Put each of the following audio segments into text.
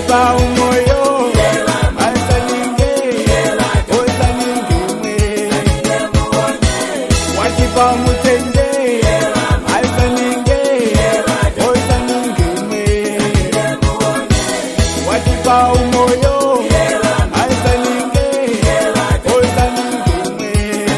Watipa umoyo Asaninge Osaninge mwe Watipa mutende Asaninge Osaninge mwe Watipa umoyo Asaninge Osaninge mwe.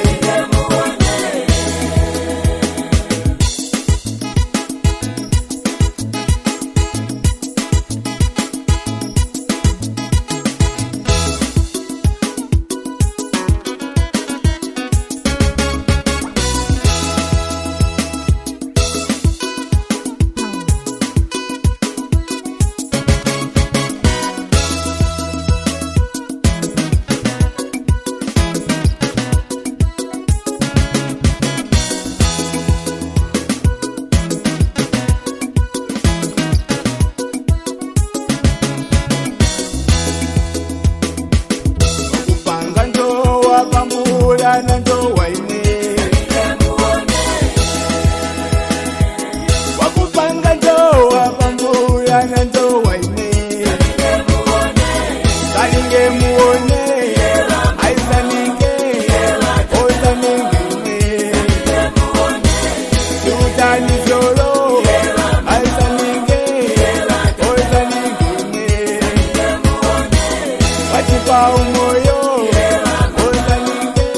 Kupanga ndowa pambula na ndowa imwe Wakupanga ndowa pambula na ndowa imwe Saninge muone Aisaninge Osaninge mwe Tutani zolo Aisaninge Osaninge mwe Watipa umoyo Osaninge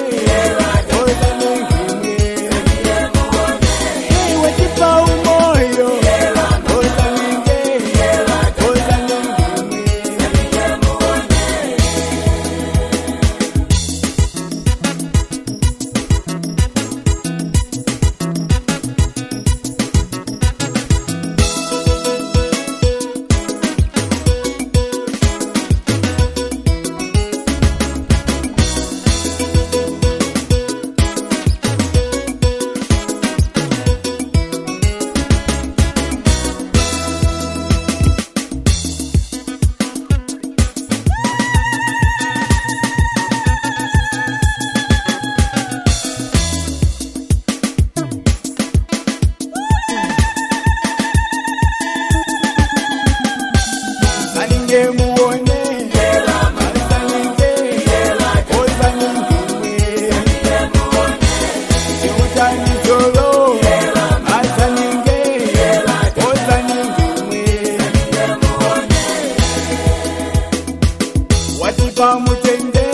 Osaninge mwe. Hey, watipa umoyo Osaninge Osaninge mwe. Saninge muone Saninge Osaninge mwe Chiutani cholo Asaninge Osaninge mwe Watipa mutende.